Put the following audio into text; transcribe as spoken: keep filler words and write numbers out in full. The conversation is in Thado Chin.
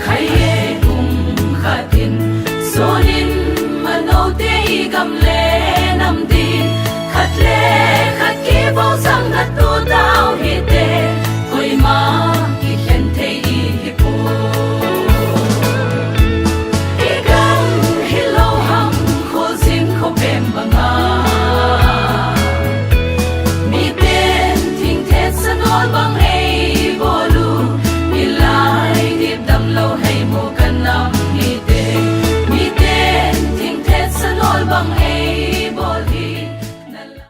Khai e kum khat in sonin manote i gam le nam din khat le khat kivou sang na tu tau hite, koima kikhen thei i hi poi. I gam hilou ham, khojin khopem banga miten thingthet sa nol bang